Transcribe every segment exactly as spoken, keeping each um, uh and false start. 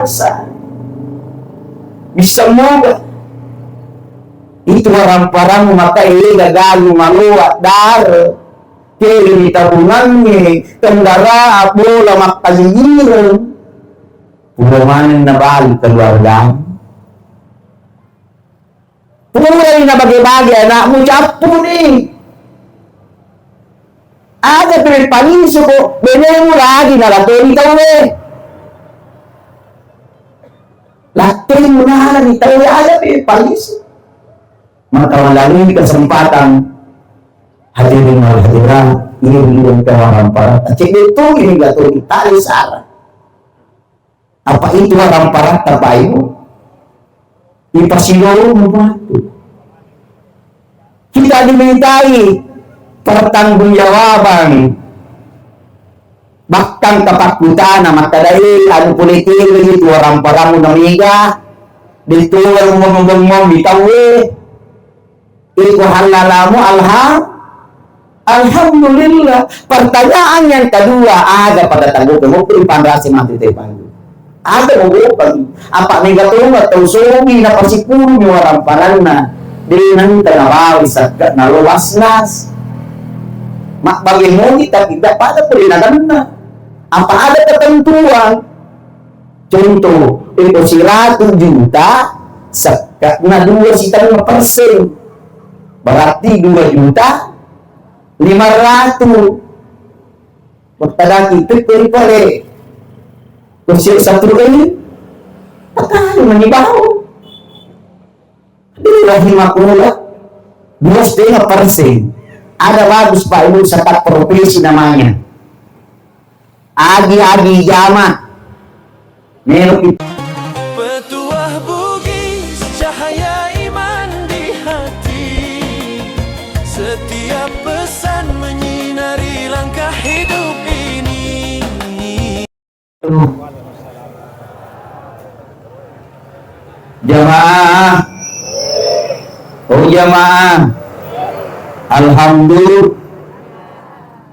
biasa. Bisa moga itu waramparammu maka ega galu maloa dare, keri tabungangnge, kendaraan, bola, makkalingiran. Pulo maneng nabalu keluargamu. Pulai nabage-bage anakmu, cappuni. Aga tu palisu ko benemu lagi nalatoni tauwe. Lattemu nalani tauwe aga tu palisu. Maka melalui kesempatan hadirin wal hadirat, ini belum tawaran para. Cek betul ini gak tahu kita salah. Apa itu waramparatta, Pak Ibu? Ipasilorong matu. Kita dimintai pertanggungjawaban. Bahkan kapakkutana makkadai anu pole tele itu waramparamu namega, betul ngomong-ngomong di tauwe. Iko hallalamu, alha-, alhamdulillah. Pertanyaan yang kedua, aga pada tangguh kemukri panrasi mati tepanju. Aga mau bukan? Apa mega tongga tau sobi na pasipulumi waramparanna. Dengan tenabawi sakka nalo wasnas. Mak bagi moni tapi tidak pada perinaganna. Apa ada ketentuan? Contoh, eko siratu juta, sekka'na dua setengah persen. Berarti dua juta lima ratus. Bertadaki itu pale. Kosek satu ini, patah mani bau. Rahimakumullah, dua setengah persen. Ada bagus, Pak Ibu, zakat profesi namanya. Agi-agi jama. Melo kita. Petuah Bugis, cahaya iman di hati. Setiap pesan menyinari langkah hidup ini. Jamaah. Oh, jamaah. Alhamdulillah.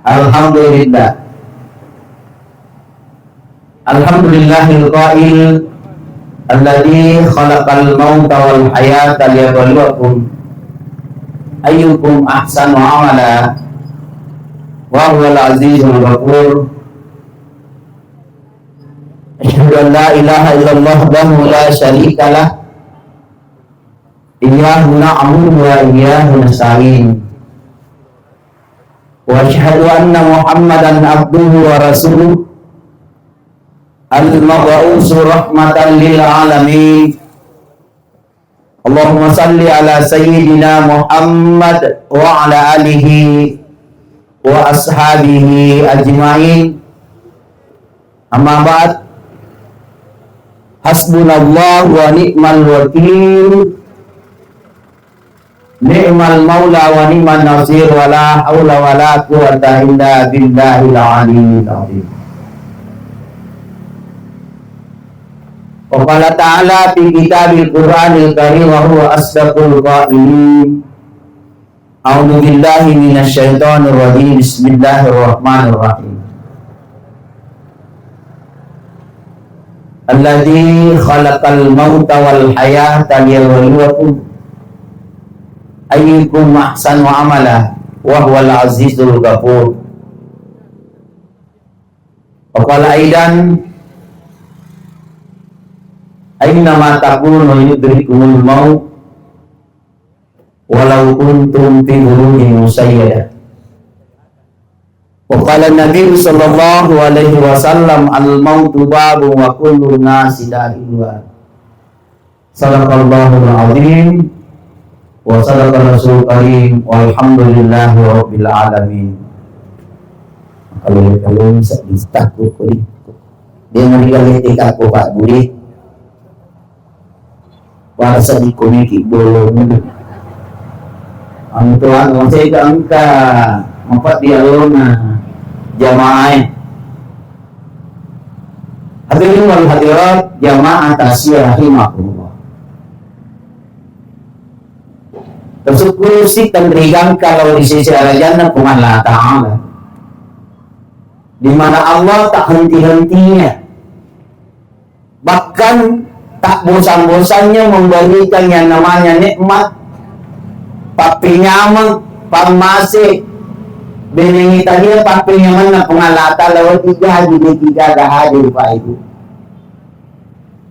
Alhamdulillah. Alhamdulillahil qail alladzi khalaqal mauta wal hayata liyabluwakum ayyukum ahsanu amala wa huwal azizul ghafur. Asyhadu an la ilaha illallah wahdahu la syarika lah. Iyyahu na'budu wa iyyahu nasta'in. Wa asyhadu anna Muhammadan abduhu wa rasuluh. Al-mab'usu rahmatan lil alamin. Allahumma salli ala sayyidina Muhammad wa ala alihi wa ashabihi ajma'in. Amma ba'd. Hasbunallah wa ni'mal wakil. Ni'mal maula wa ni'man nasir. Wa la haula wa la quwwata illa billahil aliyyil azim. Wa qala ta'ala fi kitabil Qur'anil Karim wa huwa asdaqul qailin. A'udzu billahi minasy syaithanir rajim. Bismillahirrahmanirrahim. Alladzi khalaqal mauta wal hayata liyabluwakum ayyukum ahsanu amala wa huwal azizul ghafur. Wa qala aidan, aina ma takunu yudrikumul maut walau kuntum fi burujin musyayyada. Wa qala Nabi sallallahu alaihi wasallam, al mautu babun wa kullu nasi dakhiluha. Sadaqallahul azim wa sadaqa rasul karim walhamdulillahi rabbil alamin. Kalau kalau bisa ditakut kuli. Dia mari kali tiga ko Pak Budi. Warasa dikomiki bolong. Anu tuan, masih ke engka empat dialona jamaah. Hadirin wal hadirat, jamaah tasya rahimakumullah. Tersyukur si tenrigang kalau di sisi arajana Puang Allah Ta'ala. Di mana Allah tak henti-hentinya. Bahkan tak bosan-bosannya memberikan yang namanya nikmat, pappinyameng, pammase, benengi tadi pappinyamenna Puang Allah Ta'ala, wati gaji de kigaga hadir, Pak Ibu.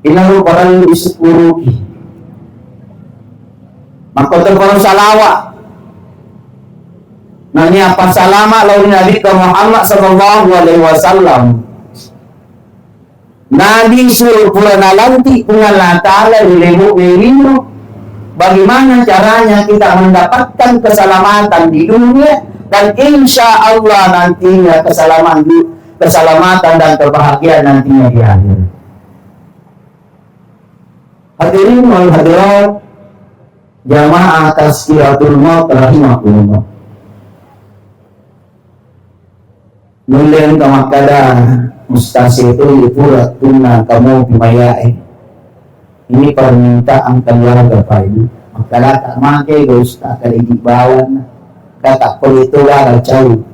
Inaro parellu disyukuruki. Makkoto paro salawat. Nani apa salama lao ri Nabi Muhammad sallallahu alaihi wasallam. Nabi suruh pura nalantik Puang Allah Ta'ala ri lebo'na irinro. Bagaimana caranya kita mendapatkan keselamatan di dunia dan insya Allah nantinya keselamatan di, keselamatan dan kebahagiaan nantinya di akhirat. Hadirin wal hadirat, jamaah tazkiratul maut rahimakumullah. Nulle engka makkada, Ustaz, itu pura tunna kamu pimayae. Ini permintaan keluarga, Pak Ibu. Makkada tak make ga Ustaz, kada idi bawan. Kata kulit itu gara cau.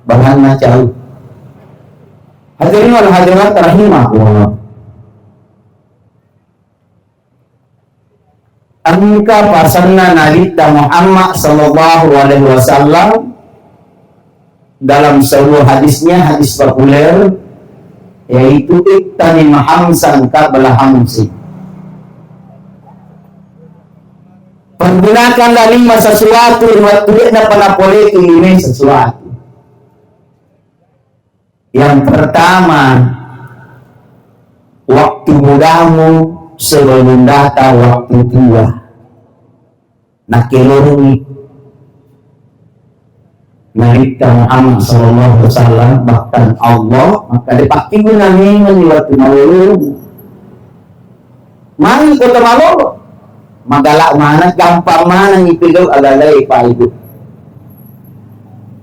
Bahanna cau. Hadirin wal hadirat rahimakumullah. Engka pasanna Nabitta Muhammad sallallahu alaihi wasallam dalam sebuah hadisnya, hadis populer, yaitu, "Ittanim hamsan qabla hamsin." Pergunakanlah lima sesuatu waktu dia nak pernah boleh ini sesuatu. Yang pertama, waktu mudamu sebelum datang waktu tua. Nakelorungi Nabitta Muhammad sallallahu alaihi wasallam, bahkan Allah, maka dipakkiguna memang di waktu malolong. Magi kota malolo? Magala mana, gampang mana ipegau alalai paidu.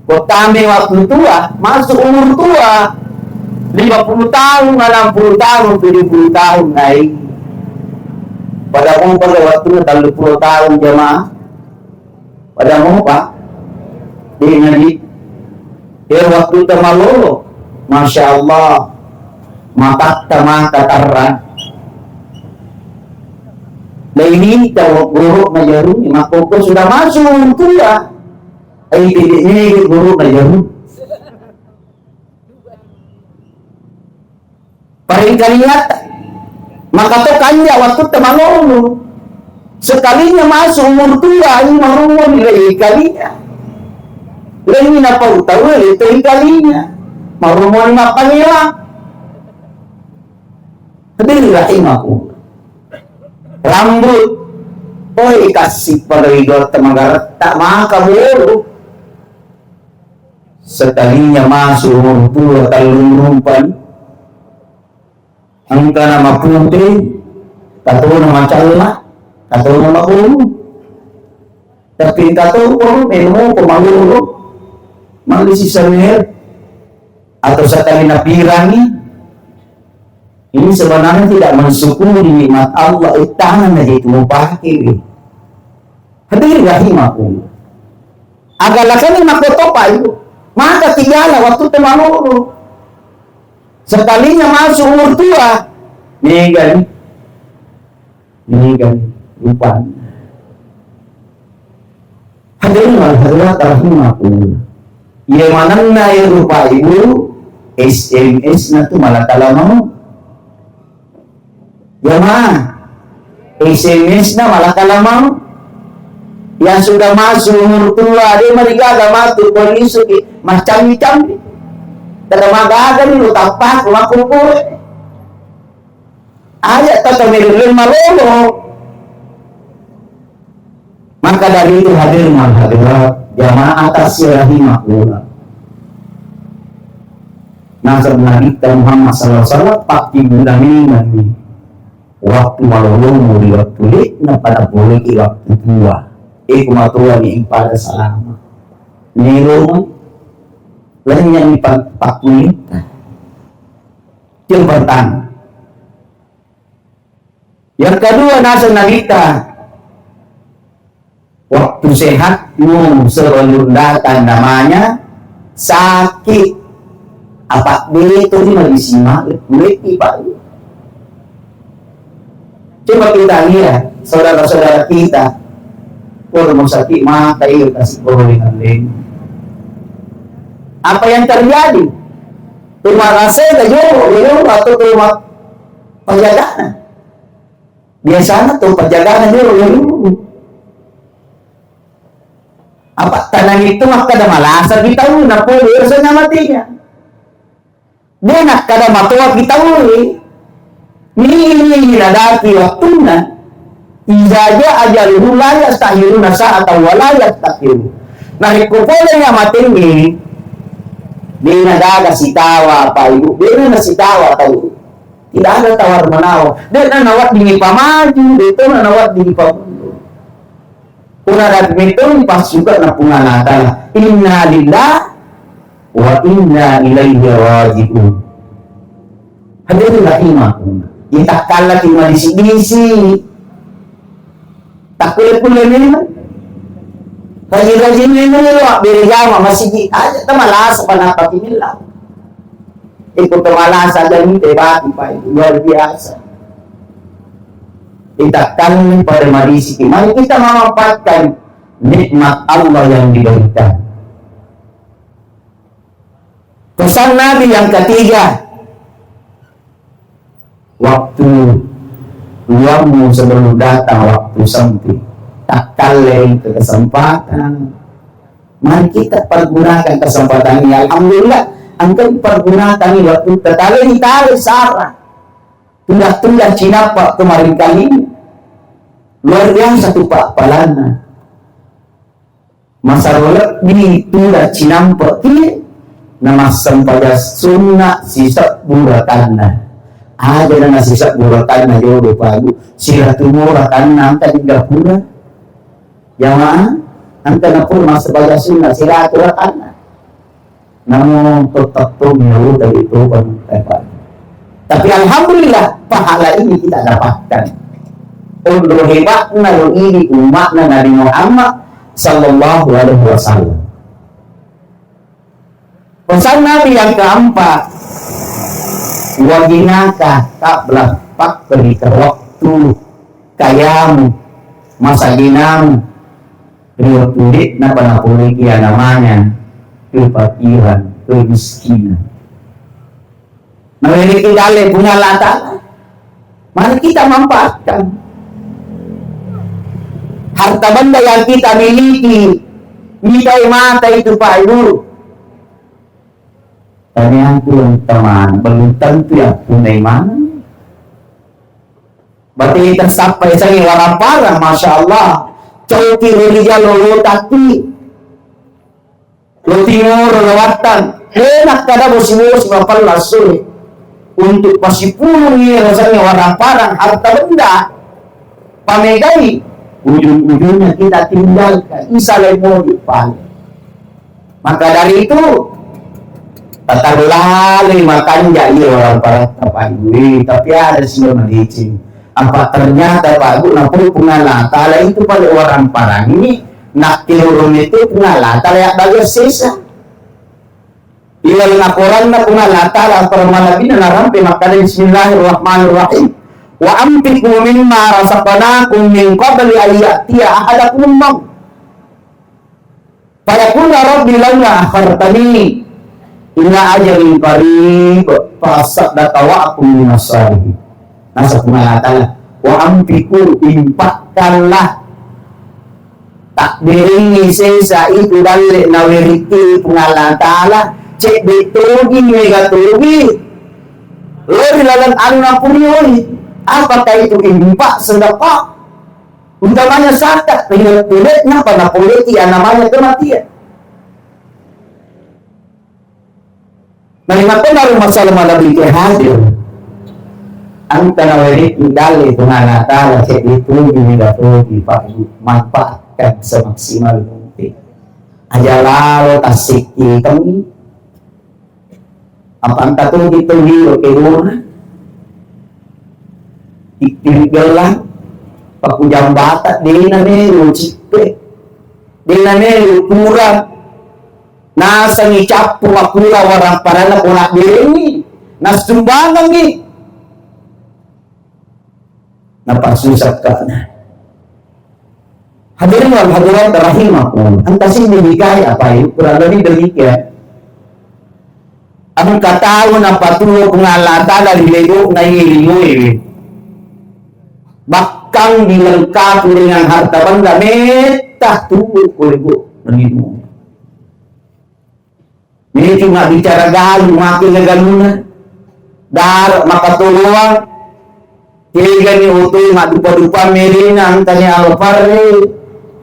Kota me waktu tua, masuk umur tua, lima puluh tahun, enam puluh tahun, tujuh puluh tahun naik. Pada mau pada waktu tiga puluh tahun jamaah, pada mau pak, di ngaji. Ya waktu tamalolo, masya Allah, matatta mata tarra. Laini tawa guru majaru, makoko sudah masuk tua. Ai tidak ini guru majaru. Paling kaliata, maka to kanja waktu tamalolo. Sekalinya masuk umur tua, ini marumon lagi kalinya. Lagi napa utawa itu kalinya. Marumon mapangila. Hadirin rahimaku. Rambut. Oi, kasih pada idola temagaretta maka bolu. Sekalinya masuk umur tua tallung rupa. Engkana mapute, katona macalla, katona mabulu. Tapi engka to ko melo ko malolo, malli sisawer, atau sekali napirangi. Ini sebenarnya tidak mensyukuri nikmat Allah, eh, tangan aja itu mau pakai. Hadirin rahimakumullah. Agalakani makkotopa itu. Maka tigala waktu temalolo. Sekalinya masuk umur tua, mega ni. Ini kan rupa. Hadirin wal hadirat rahimakumullah. Iya manenna ya rupa ibu, S M S na tu malah kalamau. Jamaah, S M S na malah kalamau. Yang sudah masuk umur tua, dia marigaga matu kondisi macam-macam. Kada magaga ni lu tapak, makukure. Aja' tata melelleng malolo. Maka dari itu hadirin wal hadirat, jamaah taksi rahimakumullah. Nasab Nabi Muhammad sallallahu alaihi wasallam, pakkiguna-gunani waktu malolomu ri waktu lekna pada boleh waktu tua. Eh, kumatuani pada salama. Melomai, lenyani pak-, pakkulitta. Yang pertama. Yang kedua, naseng Nabitta, waktu sehatmu sebelum datang namanya sakit. Apa betul ni mabisi ma-, kulit ni, Pak. Coba kita lihat, saudara-saudara kita, kalau mau sakit mata, iya kasih korong dengan lain. Apa yang terjadi? Rumah rasa itu jauh, jauh atau rumah penjagaan. Biasanya tuh penjagaan jauh, jauh. Apa tanah itu maka ada malasa kita, napolo rasanya matinya. De' nakkeda matoaki tauwe. Nini nadaki wattunna. Iza jaa ajaluhum la yastakhiruna sa'atan wa la yastaqdimun. Narekko pole ri amatengnge, de' nagaga sitawa, Pak Ibu, de' na sitawa tau. Tidak ada tawar menawar. De' na naweddingi pamaju, de' to na naweddingi pamundur. Pura rapi metto passuka'na Puang Allah Ta'ala. Inna lillahi wa inna ilaihi raji'un. Hadirin rahimakumullah. Itakkallaki madisi-disi. Takkulle-kulle memang. Rajin-rajin memang lo abbere jama masigi aja tamalasa panapaki milla. Ikut tamalasa aja mite bati, Pak, itu luar biasa. Kita kan pada madisiki. Mari kita memanfaatkan nikmat Allah yang diberikan. Pesan Nabi yang ketiga, waktu luangmu sebelum datang waktu sempit, takkalle itu kesempatan. Mari kita pergunakan kesempatan ini. Alhamdulillah, engka pergunakan ini waktu tertarik, ditarik sarah. Tudah-tudah cinapa kemarin kali ini. Luar biasa tu Pak palanna. Masaro lebbi tuda cinampe ki na massempajang sunna sisebbu rakanna. Aja na sisebbu rakanna jodo pagu, siratu mo rakanna engka tiga pura. Jamaah, engka na pura massempajang sunna siratu rakanna. Namo tetap to menyebut dari itu, Pak. Tapi alhamdulillah, pahala ini kita dapatkan. Onro hebatna lo ini umatna Nabi Muhammad sallallahu alaihi wasallam. Pesan Nabi yang keempat, waginaka qabla fakrika, waktu kayamu, masa ginamu, ri wettu de'na pa napolei iya namanya kefakiran, kemiskinan. Nawerekki dalle Puang Allah Ta'ala. Mari kita manfaatkan harta benda yang kita miliki. Mitai mata itu, Pak Ibu. Tanya Tuhan teman, belum tentu yang punya iman. Berarti kita sampai saya warapara, masya Allah. Cauki rijal lo tapi lo timoro lo wattan. Enak kada bosi-bosi mapella sore. Untuk pasipulung iya rasanya warapara harta benda. Pamegai, ujung-ujungnya kita tinggalkan. Isa lagi mau dipaling. Maka dari itu, tataru lalai makanja iya orang para tapai. Tapi ada sih madeceng. Apa ternyata Pak Bu, napun Puang Allah Ta'ala itu pada orang parang ini, nak tiurun itu Puang Allah Ta'ala yang bagus sisa. Ilaleng akoranna Puang Allah Ta'ala, para malabina narampe makkada, Bismillahirrahmanirrahim. Wa anfiqu mimma razaqnakum min qabli an ya'tiya ahadakumul maut. Fayaqula rabbi laula akhartani ila ajalin qarib fa asaddaqa wa akun minas salihin. Nasab Puang Allah Ta'ala, wa anfiqu, infakkanlah. Takbiringi sesa itu dalle naweriki Puang Allah Ta'ala, cedde togi, mega togi. Lori laleng anu napurioi. Apakah itu infak, sedekah? Utamanya zakat, ringet-ringetnya pada poleki yang namanya kematian. Nah, makkeda ro masalah malebbi ke hadir. Engka nawerekki dalle Puang Allah Ta'ala cedde togi, mega togi, Pak, manfaatkan semaksimal mungkin. Aja lalo tassikki kami. Apa engka togi togi lo ke rumah. Tikkiri gelang, paku jambata, dena melo cippe, dena melo kurang. Nasengi cappu makkura warang paranna pona berengi, nassumbangengi. Napassu sakka'na. Hadirin wal hadirat rahimakumullah. Engka siddi hikayah, Pak Ibu, kurang lebih demikian. Engka tau napatuo Puang Allah Ta'ala ri lebo'na iye linoe. Bahkan dilengkapi dengan harta benda, metta tuo ko lebo'na linoe. Ini cuma bicara galu, makin galuna. Dar makatoloang. Tegani otoi maddupa-dupa merina, engkani Alphard,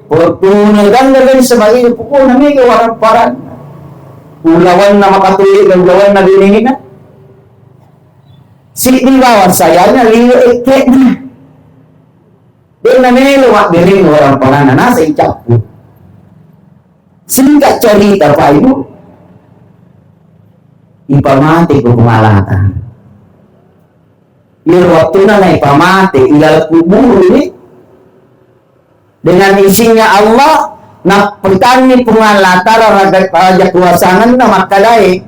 Fortuner, dan lain sebagainya. Pokokna mega warang-parang. Ulawanna makatoi dan ulawanna benena. Siddi bawang sayangnya liwe ekkena. Dena melo mabbereng warang-parangna, nasa icappu. Singkat cerita, Pak Ibu, ipamate ko Puang Allah Ta'ala. Iyaro wettunna naipamate ilalang kuburu ni, dengan izinnya Allah, nappitanni Puang Allah Ta'ala raja, raja kuasangenna makkadae,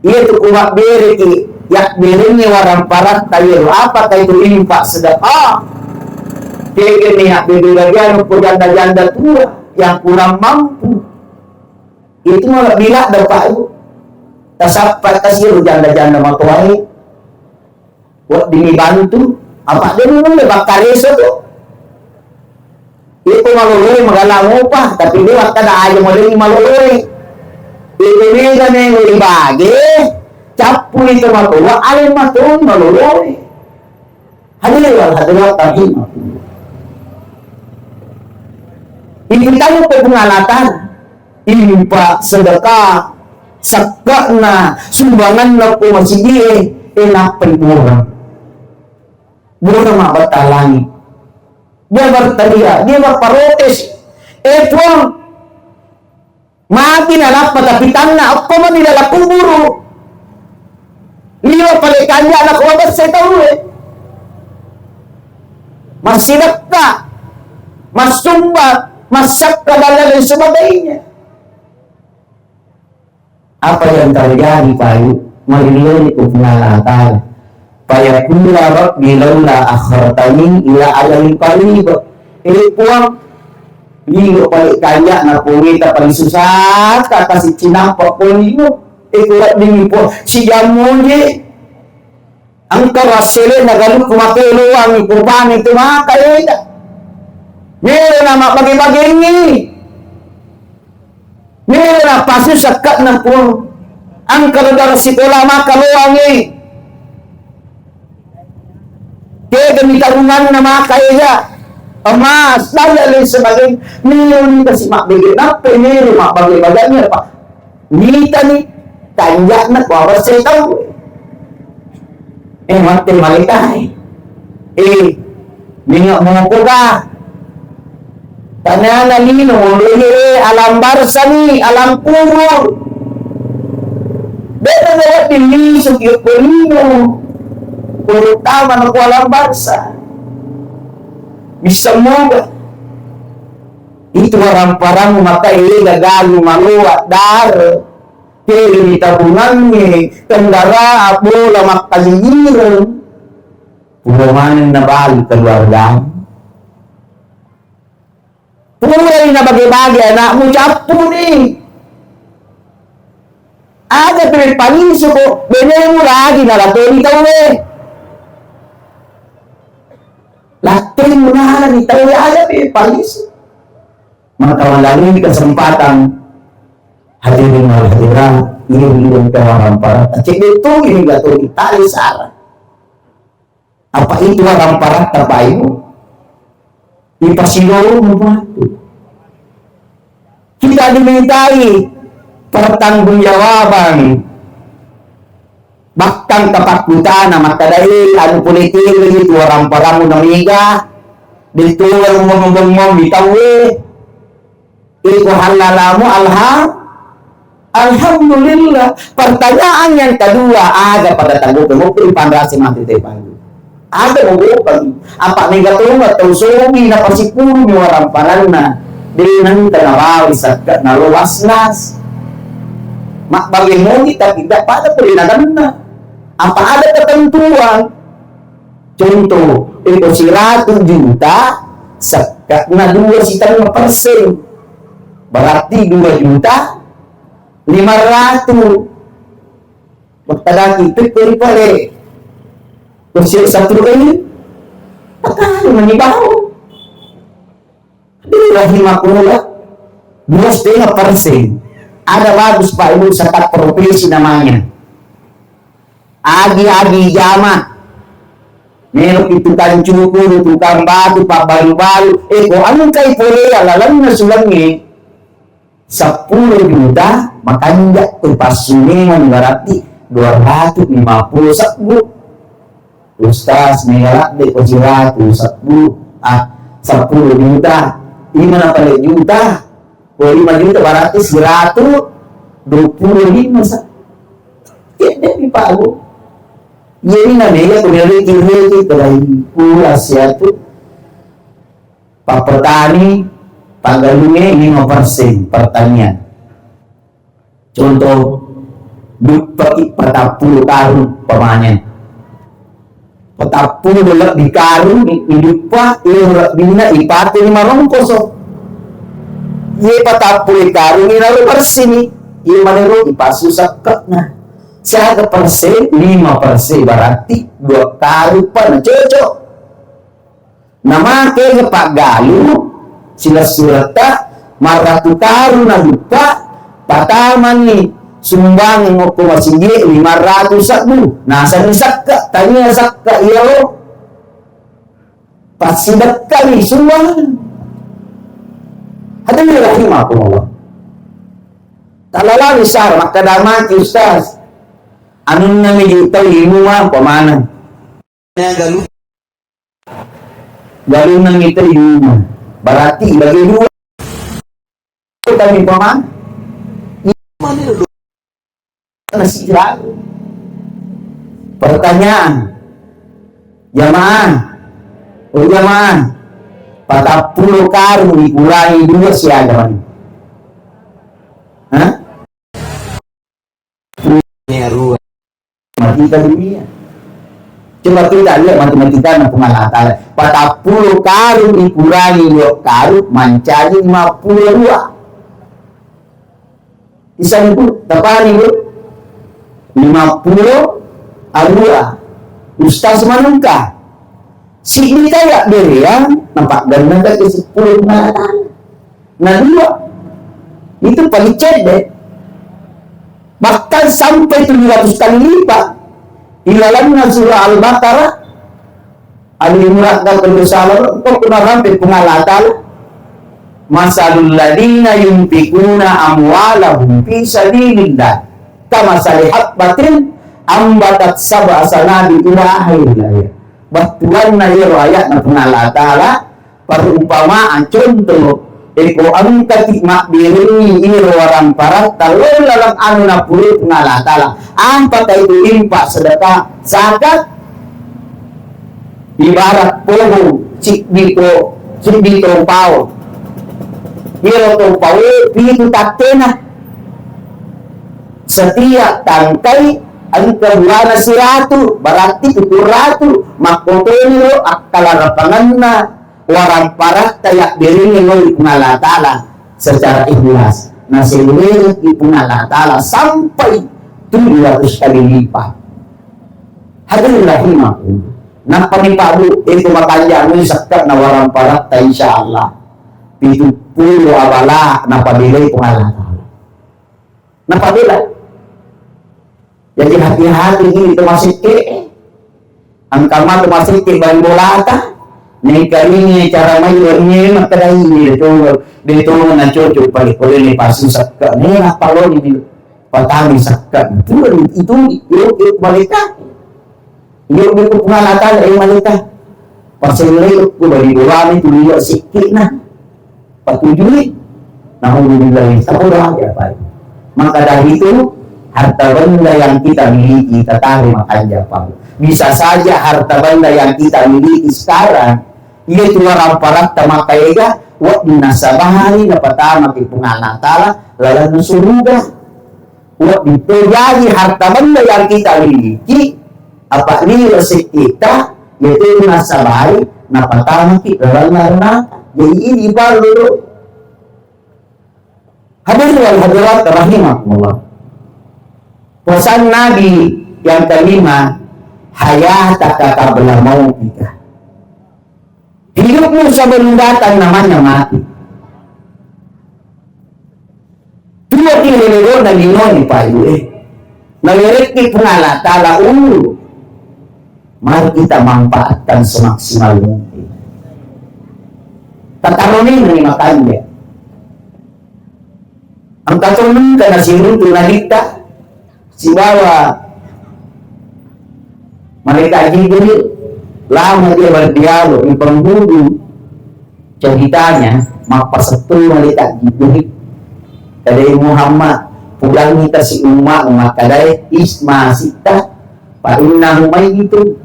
Iyatu ku mabbereki, yabberengngi warang-paratta iyaro. Apakah itu infak, sedekah? Tegani yabbere-bereng ko janda-janda tua yang kurang mampu. Itu malah bila dapat itu. Tasappa tasiro janda-janda matoae. Weddingngi bantu, apa de mulle bakkareso tu. Iko maloloe magala mopa, tapi de makkada aja molengngi maloloe. Iko mega melo ibage, cappu ito matoa, ale matoi maloloe. Hadirin wal hadirat rahimakumullah. Ipitau ko Puang Allah Ta'ala. Infak, sedekah, sakka'na, sumbanganna ko masigie, e, nappai borang. Borang mabbattalangi. Dia berteriak, dia berprotes. Eh, Puang, mati na lappa tapi tanna, okko mani dalam kuburu. Liwa pale kanjana ko mabesse tau, eh. Massidekka, massumbang, massakka dan lain sebagainya. Apa yang terjadi, Pak Ibu? Marilioni ko Puang Allah Ta'ala. Fayaqula rabbi laula akhartani ila ajalin qarib. Eh, Puang, liwe pale kanjana ko mita paling susah, kata si cinampa ko liwe. Eh, ko weddingngi, Puang, sijammu je. Engka wassele na galukku mate loang kupani tu maka eda. Melo na mabbage-bagengngi. Melo na pasu sakka'na, Puang. Engka dara sikola maka loangi. Tega mitarunganna maka eda. Emas, dan lain sebagainya. Melo ni kasi mabbage nappe, melo mabbage-bagainya, Pak. Mitani kanja'na ko awassai tau. Eh, mate malaikat. Eh, minyak mokoga. Tanana lino, eh, alam barzah ni, alam kubur. Beda na wedding lisu ki ko lino. Terutama na ko alam barzah. Bisa moga. Itu warang-parang maka ega galu maloa dare. Teli tabungangnge, kendaraan, bola makkalingiring. Pulo maneng nabalu keluarga. Pulai nabage-bage anakmu, cappuni. Aga tu palisu ko, benemu lagi nalatoni tauwe. Lattemu nalani tauwe, aga tu palisu. Maka melalui kesempatan hadirin wal hadirat, ini belum warang-paratta. Cek betul ini gak tahu Itali salah. Apa itu warang-paratta, Pak Ibu? Ipasiloro matu. Kita dimintai pertanggungjawaban. Bahkan kapakkutana makkadae, anu pole tele itu warang-parangmu namega, de tulang bengong-bengong di tauwe. Iko hallalamu, alha-, alhamdulillah. Pertanyaan yang kedua, aga pada tanggupe mukri panrasi mati te panju. Aga mogopang. Apa mega tonga tau sobi na pasipulumi warang-parangna. De nengka nawawi sakka nalo wasnas. Mabbage moni tapi tidak pada perinaganna. Apa ada ketentuan? Contoh, eko siratu juta, sekka'na dua sitengnga persen. Berarti dua juta lima ratus. Makkadaki, pekko ri pale. Ko siratu ini, patang mani bau. Rahimakumullah, dua setengah persen. Ada bagus, Pak Ibu, zakat profesi namanya. Agi-agi jama. Melo itu tukang cukur, tukang batu, pabbalu-balu. Eh, ko engkai pole ya lalenna sulengnge. Seppulo juta, makanja tu passu memang, berarti dua ratus lima puluh sebbu. Ustaz, mega ladde ko siratu seppulo, ah, seppulo juta. Lima na pale juta. Ko lima juta berarti siratu dua puluh lima sa. Cedde mi Pak Bu. Jadi na mega ko reki-reki kedai pula siatu. Pappetani, paggalungnge lima persen pertanian. Contoh, duppaki patappulo karung pamaneng. Patappulo lebbi karung i-, iduppa, iro lebbinna ipateni marongkoso. Iye patappulo karung inaro bersini, iye manero ipassu sekke'na. Siaga persen? Lima persen, berarti dua karung pa na cocok. Namake paggalu silessuretta marratu karung naduppa, patamanni sumbangeng okko masijie lima ratu sebbu, nasenni sakka, tania sakka iyaro passidekkani sumbangeng. Hadirin rahimakumullah. Talalani syara makkada maki ustaz. Anunna mi tau ilmu ma pamaneng. Galu Galunna mita di rumah. Berarti bagi dua. Kami paman. Masih ragu. Pertanyaan. Jamaah. Oh jamaah. Patappulo karung dikurangi dua siaga mani. Hah? Matematika dunia. Coba kita lihat matematika na Puang Allah Ta'ala. Patappulo karung dikurangi dua karung mancaji lima puluh dua. Isani, Bu, tapani, Bu. Lima puluh dua. Ustaz manengka. Siddi kaya bereang, napagganna ke sepuluh Puang Allah Ta'ala. Nah, dua. Itu paling cedde. Bahkan sampai tujuh ratus kali lipat. Ilalanna surah Al-Baqarah, Ali Imran, dan kedua salah, kok kena rampe Puang Allah Ta'ala. Masalul ladina yunfikuna amwalahum fi sabilillah. Kama sali habbatin ambatat sab'a sanabila ila akhiril ayat. Battuanna iyaro ayatna Puang Allah Ta'ala, perumpamaan, contoh, eko engkaki mabberengngi iro waramparatta lao laleng anu napurui Puang Allah Ta'ala, ampaka itu infak, sedekah, zakat, ibarat pohon, siddi to, siddi to pao. Iro to pao pitu takkena. Setiap tangkai engka buana siratu, berarti pitu ratu, makkotoni lo akkalarapangenna waramparatta yabberengngi lao ri Puang Allah Ta'ala secara ikhlas. Nasellereki Puang Allah Ta'ala sampai tujuh ratus kali lipat. Hadirin rahimakumullah. Nappani Pak Bu, itu makanja mui sekke'na waramparatta, insya Allah. Pitu pulo abala napabelai Puang Allah Ta'ala. Napabela. Jadi hati-hati ini to masekke. Engka ma to masekke bali bolata. Nengkalingi cara mai wennie makkedai ini de to, de to na cocok pale pole ni pasu sekke. Nena paloni ni patami sekke. Itu, itu, itu, itu malaikat. Iyo, iyo, Puang Allah Ta'ala, eh, malaikat. Pasellai ku bali bolani tu liwa sikitna. Patujui. Naudzubillah, sabodo aja, Pak. Maka dari itu, harta benda yang kita miliki, kita tahu makanja, Pak. Bisa saja harta benda yang kita miliki sekarang, iya tu waramparatta makaega, wa nasabahari napatama ki Puang Allah Ta'ala, lalang suruga. Wedding to jaji harta benda yang kita miliki, apa liwa sekkita, Yaitu nassabai napatamaki lalenna neraka. Jadi ini parellu. Hadirin wal hadirat rahimakumullah. Pesan Nabi yang kelima, hayataka qabla mautika. Hidupmu sebelum datang namanya mati. Tuo ki lelewona linoe, Pak Ibu, eh. Nawerekki Puang Allah Ta'ala umur. Mari kita manfaatkan semaksimal mungkin. Tataroni ni makanja. Engka to mengka nasiruntu nalitta sibawa malaikat Jibril, lama dia berdialog di penghulu. Ceritanya, mappasettu malaikat Jibril. Kadai Muhammad, pudangi kasi umma, makadai isma sitta, fa innahu mayyitun.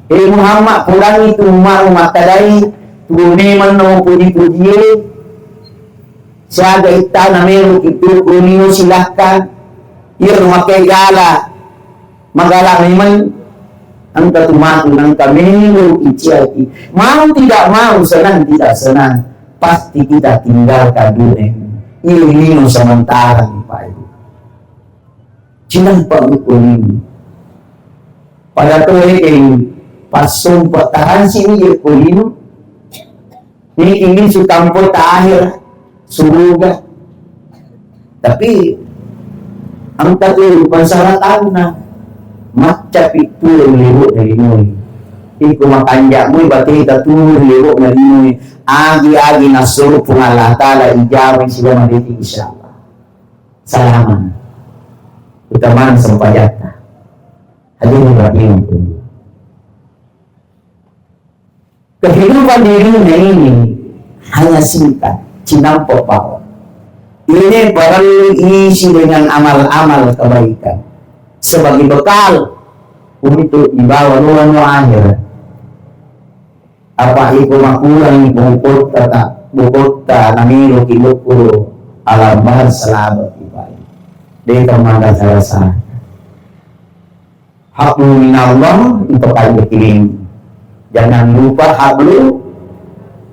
Eh Muhammad, pudangi tu umma, makadai tuo memang no puji-pujie. Siaga ittana melo kitu kunio, silahkan. Iya rumah kai gala. Magala memang engka tu matu nangka melo iciaki. Mau tidak mau, senang tidak senang, pasti kita tinggalkan dunia ini. Ini lino sementara ni, Pak Ibu. Cinampa ko lino. Pada to eke passompa taransi ni ko lino. Ini ini sutampo tahir suruga. Tapi engka tu persyaratanna, macca pittu lewo dari noi. Iko makanja mui bateta tu lewo dari noi. Agi-agi nasuru Puang Allah Ta'ala ijabah sila madeti, insyaallah. Salaman. Utaman sempajatta. Hadirin rahimakumullah. Kehidupan di dunia ini hanya singkat, cinampa pao. Ini perlu isi dengan amal-amal kebaikan sebagai bekal untuk dibawa nuan akhirat. Apa iko makurang bukotta ta, bukotta namiro ki lukku alam bahar selama ibai. Deka mada salah. Hablu minallah, itu kayu kiring. Jangan lupa hablu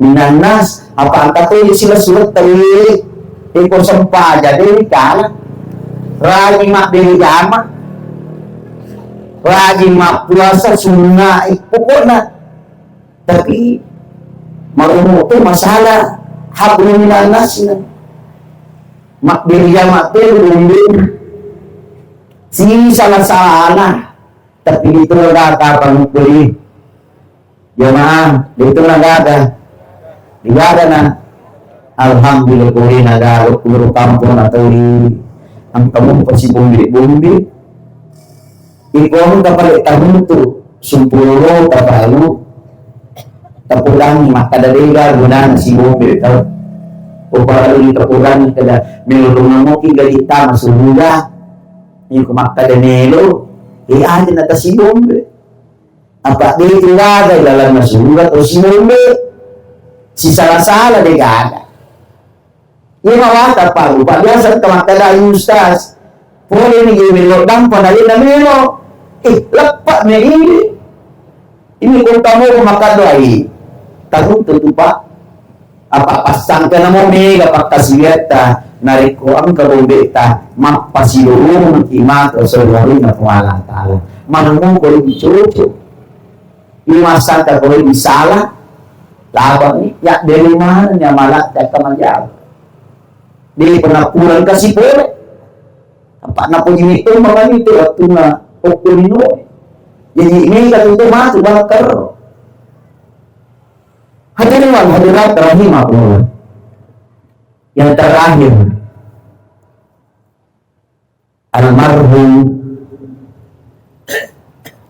minannas. Apa angkat tu sila surat tadi, iko sempaja deh kala. Rajin mak diri jama. Rajin mak puasa sunnah, eh, pokoknya. Tapi marumu tu masalah hablu minannas na. Mak diri jama tu. Si salah-salah. Tapi itu ada kapan kulit. Jamaah, itu nagada. Digada na. Alhamdulillah, kulit nagada, kulit kampung atau di angka mumpa si bombi-bombi. Iko engka pale tahuntu, sumpulolo tapalu, tapudangi, makkada dega gunana si bombe tau. Ko paralu ditapudangi kada melo dongamoki gaji tama suruga. Iko makkada melo, eh, aja na tasi bombe. Apa de tu gaga dalam suruga to si bombe. Si sala-sala de gaga. Iya mawata paru, Pak, biasa engka makkeda, "Ustaz, pole ni je melo dampa na lena melo." Eh, leppa me ini. Ini kota mau makkeda, "Ai, taruntu tu, Pak." Apa passangka namo mega pakkasiwiatta, narekko engka bombetta, mappasilurung ki matu saurina Puang Allah Ta'ala. Manungko lebih cocok. Imassangka ko di salah, laba ni, ya, dari mana ni amala cakka majau. Di penapuran kasih pole. Apa napo ini tu makanya itu waktu na okko lino. Jadi ini kan itu matu bakar. Hadirin wal hadirat rahimakumullah. Yang terakhir, almarhum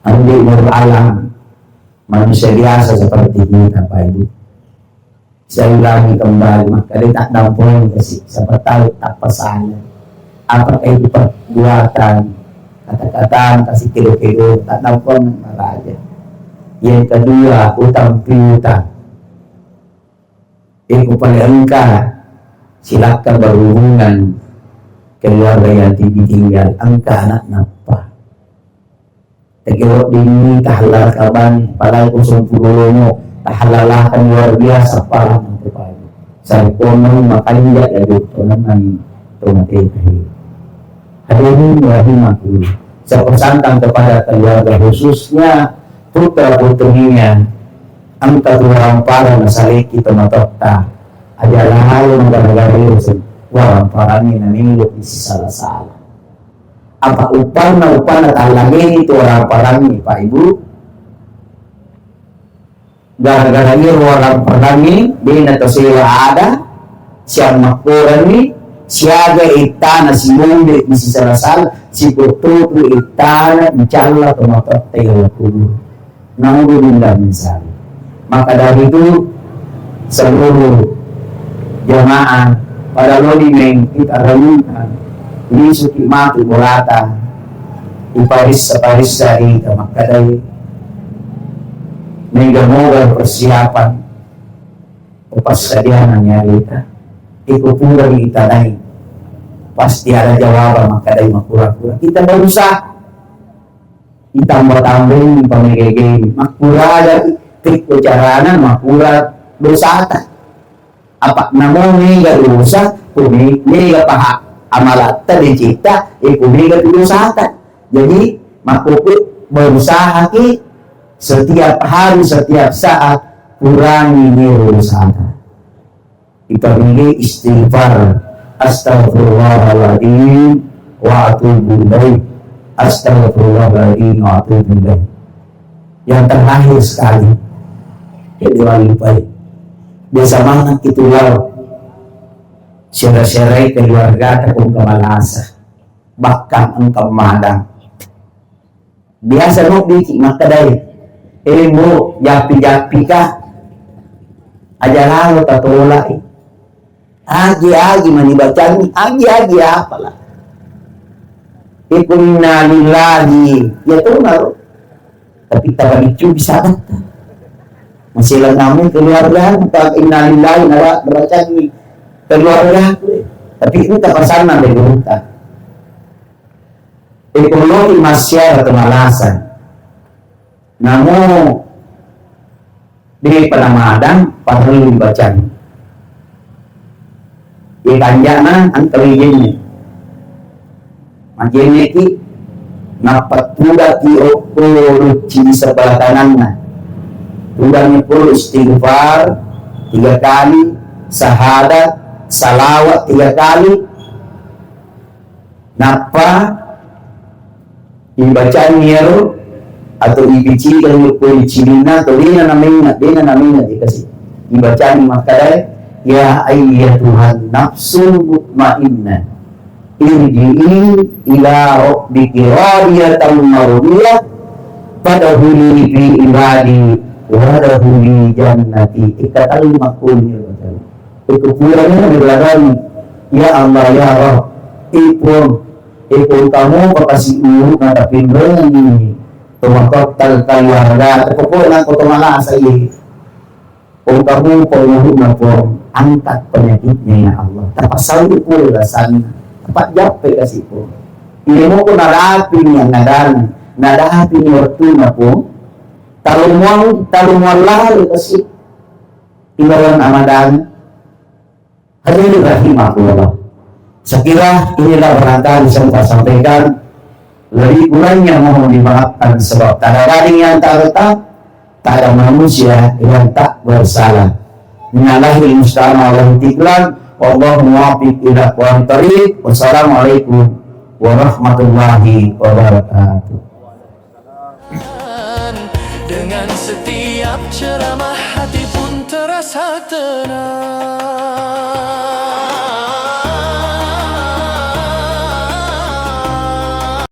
Andi Nur Alam, manusia biasa seperti kita, Pak Ibu. Saya ulangi kembali, maka dia tak dampung kasih, siapa tahu tak pesannya. Apakah itu perbuatan, kata-kata, kasih kedo-kedo, tak dampung raja. Yang kedua, utang piutang. Iko pale engka silakkang berhubungan keluarga yang ditinggal, engka anak nappa. Tege weddinni tahallala kabani, padahal kosong pulo lomo, tahallalakan luar biasa palang kepada. Sarekkono makanja lagi tonanami tomateta. Hadirin rahimakumullah. Saya pesankan kepada keluarga, khususnya putra putrinya, engka tu waramparanna saleki tomatoatta. Aja lalo gara-gara itu waramparangngi namelo isi sala-sala. Apa uppanna, uppanna tallangeni tu waramparangngi, Pak Ibu. Gara-gara iyaro waramparangngi, de' natosewa ada, siammakkorenni, siaga ittana simombe isi sala-sala, sipottopu ittana icalla tomatoatta ri kubur. Naudzubillah min dzalik. Maka dari itu, seluruh jamaah pada lodimeng kita renungkan, lisuki matu bolata, iparissa-parissa ri kita makkadai, mega-moga persiapan, upassadianna nyarita, iko pura ri itanai, pasti ada jawaban makkadai makura-kura. Kita berusaha. Itamba-tambaini pamegegeni, makkuraga tekko carana makkura dosata. Apa namo mega dosa, ko me-, mega paha amalatta decetta, e ko mega tu dosata. Jadi, makkokko berusahaki setiap hari, setiap saat kurangi mero dosata. Ipamege istighfar, "Astaghfirullahaladzim wa atubu ilaih. Astaghfirullahaladzim wa atubu ilaih." Yang terakhir sekali, kecuali baik. Biasa maneng itu lao sera-serai keluarga tepung kemalasa. Bahkan engka madang. Biasa noddiki makkedai, "Eh, Mbo, jappi-jappika. Aja lalo tatolai. Agi-agi mani bacangi, agi-agi apala." Iko innalillahi, ya tonaro. Tapi tabiccu bisa. Masih lengamu keluarga, tak innalillahi, nawa bacangi keluarga. Tapi itu tak pasanna dari gurutta. Ekonomi massiara kemalasan. Namo de'pa namadang parellu dibacang. Iye kanjana engka wijenne. Majenneki nappa tudaki okko lucci di sebelah kananna. Tudani polo istighfar tiga kali, syahadat, salawat tiga kali. Nappa ibacanni iyaro atau ibicikanni ko cininna atau dena namengnga, dena namengnga dikasi. Ibacanni makkadae, "Ya ayyatuhan nafsul mutmainnah, irji'i ila rabbiki radiyatan mardiyah, fadkhuli fi ibadi, wadkhuli jannati." Ikkatalli makkoni. Ikko purani nabiladani, "Ya Allah, ya Rabb, ipun, ipun kamu pakasi ulu na tapinrengi tomatottal keluarga, pokokna ko tomalasa iye. Pun kamu penguruna pun angkat penyakitnya ya Allah." Tapasauri pole rasanna, tapajjappe kasi pun. Iye moko narapi ni angadana, narapi ni wattuna pun, talumuang, talumuang lalo kasi. Ilawan amadana. Hadirin rahimakumullah. Sekira inilah barangkali saya sempat sampaikan. Lebih kurangnya mohon dimaafkan sebab tak ada daging yang tak retak, tak ada manusia yang tak bersalah. Minallahil musta'an wa alaihit tiklan. Wallahu muwaffiq ila aqwamit thariq. Wassalamualaikum warahmatullahi wabarakatuh. Dengan setiap ceramah hati pun terasa tenang.